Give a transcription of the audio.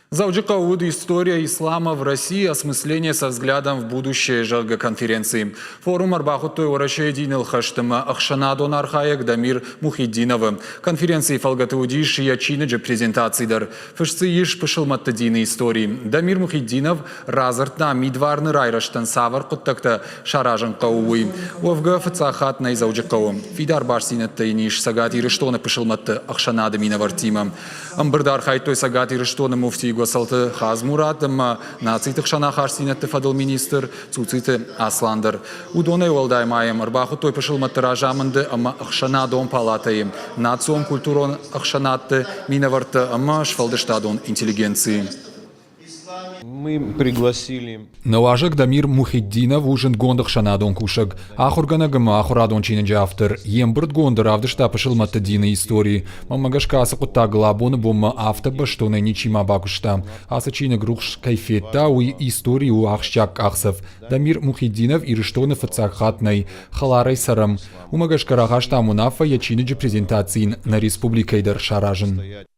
Дзӕуджыхъӕуы уыд «История ислама в России. Осмысление со взглядом в будущее», зӕгъгӕ, конференци. Форум ӕрбахуыдтой Уӕрӕсейы диныл хӕст ӕмӕ ӕхсӕнадон архайӕг Дамир Мухиддиновы. Конференцийы фӕлгӕты уыдис йӕ чиныджы презентаци дӕр. Фыст дзы ис пысылмӕтты дины истори. Дамир Мухиддинов радзырдта, мидварны райрӕзтӕн цавӕр хъуыддӕгтӕ саразын хъӕуы, уый. Уӕвгӕ, фыццаг хатт нӕй Дзӕуджыхъӕуы. Фидар бастдзинӕдтӕ йын ис Цӕгат Ирыстоны пысылмӕтты ӕхсӕнады минӕвӕрттимӕ. Ӕмбырды архайдтой Цӕгат Ирыстоны муфтийы Гуӕцӕлты Хадзмурат ӕмӕ нациты хсӕн ахастдзинӕдты фӕдыл министр Цуциты Аслан дӕр. Уыдонӕй уӕлдай ма йӕм ӕрбахуыдтой пысылмӕтты разамынды ӕмӕ ӕхсӕнадон палатӕйы, национ-культурон ӕхсӕнадты минӕвӕрттӕ ӕмӕ сфӕлдыстадон интеллигенцийы. Мы пригласили Нӕ уазӕг Дамир Мухиддинов у зындгонд ӕхсӕнадон кусӕг, ахуыргӕнӕг ӕмӕ ахуырадон чиныджы автор. Йе мбырдгонды равдыста пысылмӕтты дины истори. Мӕнмӕ гӕсгӕ ацы хъуыддагыл абоны бонмӕ афтӕ бӕстонӕй ничима бакуыста. Ацы чиныг рухс кӕй федта, уый истори у ахсджиаг къахдзӕф. Дамир Мухиддинов Ирыстоны фыццаг хатт нӕй. Хӕларӕй цӕрӕм. Уымӕ гӕсгӕ рахастам уынаффӕ йӕ чиныджы презентаци йын нӕ республикӕйы дӕр саразын.